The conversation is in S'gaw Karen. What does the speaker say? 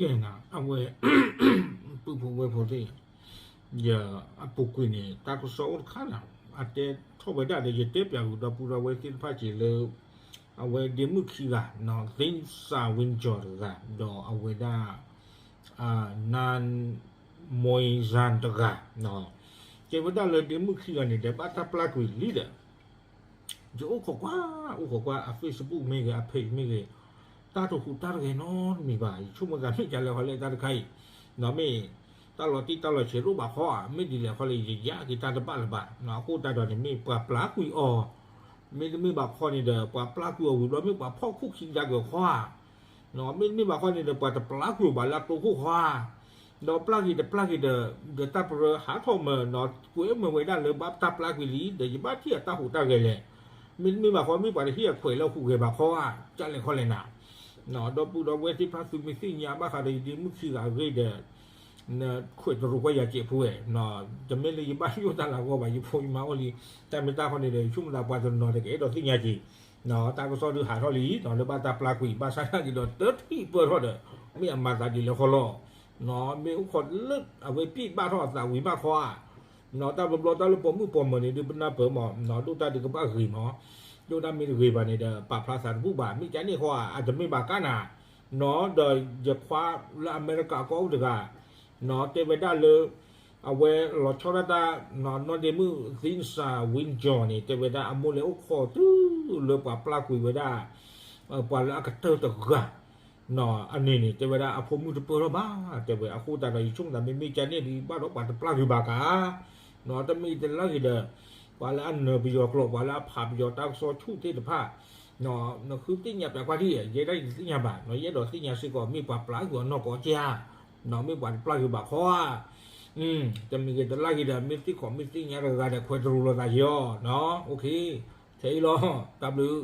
ကဲနၤ အဝဲ ပုၢ်ဖိဝဲၢ်ဖိသ့ၣ် ယအပူၤကွံာ်န့ၣ် တၢ်ကစီၣ်အိၣ်တခါနၤ အတဲထီၣ်ဝဲဒၣ်ဒီး ယတဲပျးဃုာ်ဒီပုၢ်ဒီဝဲၢ်သ့ၣ်တဖၣ်က့ၤလၢ အဝဲဒ့မုၣ်ခံဂၤ သ့ၣ်စၣ်ဝံကၠီၤတဂၤ ဒီးအဝဲဒၣ် နါ မွံစၣ်တဂၤ တဲဝဲဒၣ်လၢဒ့မုၣ်ခံဂၤန့ၣ်ဒီး ဘၣ်တၢ်ပျၢ်ကွံာ်လံဒီး ယအိၣ်ခိးကွၢ် အိၣ်ခိးကွၢ် အ Facebook မ့ၢ်ဂ့ၤ အ page မ့ၢ်ဂ့ၤ တၢ်တဟူးတၢ်တဂဲၤနီတမံၤဘၣ်. ယဆိကမိၣ်သးမ့ၢ်ဒ်လဲၣ်ဃီလဲၣ် တၢ်တခါအံၤ မ့ၢ် တၢ်လီၤတံၢ်တၢ်လီၤဆဲးတအိၣ်ဘၣ်ခီဧါ မ့ၢ်ဒ်လဲၣ်ဃီလဲၣ် ယယါက့ၤတၢ်တဘၣ်လၢၤဘၣ်. အဃိသတးဒီးန့ၣ် မ့ၢ်ပှၤပျၢ်ကွံာ်အီၤ မ့တမ့ၢ်ဘၣ်ခီန့ၣ်ဒီး ပှၤပျၢ်ကွံာ်အီၤဝံၤဘျီ မ့ၢ်ပှၤဖီၣ်ခိၣ်ခံကဒါက့ၤအီၤခီဧါ မ့တမ့ၢ်ဘၣ်ခီန့ၣ်ဒီး ပှၤတပျၢ်ကွံာ်အီၤဘၣ်လၢအကျိခိၣ်ခီဧါ ဒီးပျၢ်က့ၤတပျၢ်က့ၤဒီး ဒီးတၢ်ပရၢဟးထီၣ်မၢနီၤ ကွဲးမၢဝဲဒၣ်လၢဘၣ်တၢ်ပျၢ်ကွံာ်လံ ဒီးယဘၣ်ထံၣ်အတၢ်ဟူးတၢ်ဂဲၤလဲၣ်. မ့တမ့ၢ်ဘၣ်ဃီ မ့ၢ်ပှၤတဟ့ၣ်အခွဲးလၢဟူးဂဲၤဘၣ်ခီဧါ ကၢ်လဲၣ်ခီလဲၣ်နၤ ဒီပုၢ်ဒီဝဲၢ်သ့ၣ်တဖၣ်သုမ့ၢ်သ့ၣ်ညါဘၣ်ဃးဒီးယဒ့မုၣ်ခံဂၤအဂ့ၢ်ဒီး ခွဲးတရူးကွၢ်ယၤစဲးဖိဝဲ တမ့ၢ်လၢယဘၣ်ယိၣ်တၢ်လၤဂီၢ်ဘၣ် ယဖိယမါအိၣ်လံ တၢ်မ့ၢ်တၢ်ခီန့ၣ်ဒီး ယဆိကမိၣ်သးပှၤတနီၤဒီးကအဲၣ်ဒိးသ့ၣ်ညါက့ၤ တၢ်ကစီၣ်ဒုးဟးထီၣ်လံ လၢဘၣ်တၢ်ပျၢ်ကွံာ် ဘၣ်ဆၣ်နာ်က့ၤဒီးတထံၣ်ပၢၢ်ထီၣ်ဒီး မ့ၢ်အမၤသးဒ်လဲၣ်ဃီလီၤ. မ့ၢ်အိၣ်ခိးလၢအဝဲပံၣ်ဘၣ်ထီၣ်အသးဝံၤဘၣ်ခီဧါ တၢ်ဘျီဘျီတၢ်လၢပိာ်မုၣ်ပိာ်မၢၤန့ၣ် ဒုးပနၢ်ပၢၢ်မး ဒိၣ်တၢ်ဒုးကဘၣ်ဂ့ၤမး ဒိၣ်တၢ်မ့ၢ်တဂ့ၤဘၣ်န့ၣ်ဒီး ပာ်ဖျါသးတဘူၣ်ဘၣ် မ့ၢ်ကန့ၣ်ဃီဧါ အတမ့ၢ်ဘၣ်ကါနၤ ဒီးယခွါလၢအမဲရကၤကီၢ်အိၣ်တဂၤ တဲဝဲဒၣ်လၢ အဝဲလီၤဆီဒၣ်တၢ် နီၢ်ဒ့မုၣ် သ့ၣ်စၣ်ဝံကၠီၤန့ၣ် တဲဝဲဒၣ်အမိၢ်လဲၤအိၣ်ခိးတုၤလၢပှၤပျၢ်ကွံာ်ဝဲဒၣ် ပှၤလၢအကတၢၢ်တဂၤ အန့ၣ်န့ၣ် တဲဝဲဒၣ်အဖိမုၣ်တပၢၢ်ထီၣ်ဘၣ် တဲဝဲ အဃိသတးဒီး ယဆိကမိၣ်သးမ့မ့ၢ်ကန့ၣ်ဒီး ဘၣ်ဒီးပှၤတပျၢ်ကွံာ်ဘၣ်ကါ တမ့ၢ်တလၢ်ဂ့ၤဒီး ပှၤလၢအနၢၤပယီၤကျိာ် ပှၤလၢအဖးပယီၤတၢ်ကစီၣ်ဆူၣ်သ့ၣ်တဖၣ် နဃုသ့ၣ်ညါပျးကွၢ်ဒ် ယဲဒၣ်ယတသ့ၣ်ညါဘၣ် ယအဲၣ်ဒိးသ့ၣ်ညါစ့ၢ်ကီး မ့ၢ်ပှၤပျၢ်ကွံာ်အီၤနီၢ်ကီးကဲဧါ မ့ၢ်ပှၤတပျၢ်ကွံာ်ဘၣ်ခီဧါ တမ့ၢ်ဂ့ၤတလၢ်ဂ့ၤဒီး မ့ၢ်သ့ၣ်ခိးမ့ၢ်သ့ၣ်ညါတဂၤဒီး ခွဲးတရူးလိာ်သးက့ၤအီၤ ထဲအံၤလီၤ တၢ်ဘျုး